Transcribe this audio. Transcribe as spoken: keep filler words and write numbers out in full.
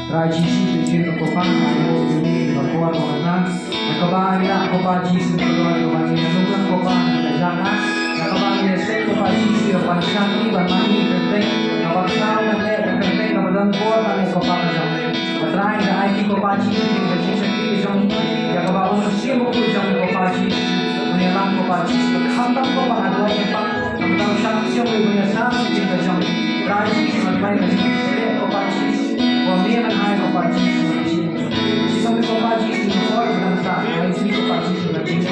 Trai Jisu, te jin ko Kpa, nga ïoh ïa une ka por ba nga, na kaba ngi la, ko Kpa Jisu, ko Kpa, ko Kpa, ngi la nang, ko Kpa, ngi la jaka, na kaba ngi la seh, ko Kpa Jisu, ïa ban shakri, ban mane, kyrteng kaba khraw, ban leh kyrteng kaba don bor, ban leh, ko Kpa, ka jong me. Ba Trai, nga ai ïa ki, ko Kpa Jisu, ïa ka jingshakri ka jong ngi, ïa kaba ong ka ktien, ko Kpa Jisu, ban ïalam, ko Kpa Jisu, khamtam, ko Kpa, ha duwai, ko Kpa, khamtam shakri jong me, ban ïasam ïa ka jong ngi. Trai Jisu, ban ai ka jingshakri, ko Kpa Jisu, ko me, ban ai, ko Kpa Jisu, Jisu, ko Kpa Jisu, ko Kpa Jisu, ko Kpa Jisu,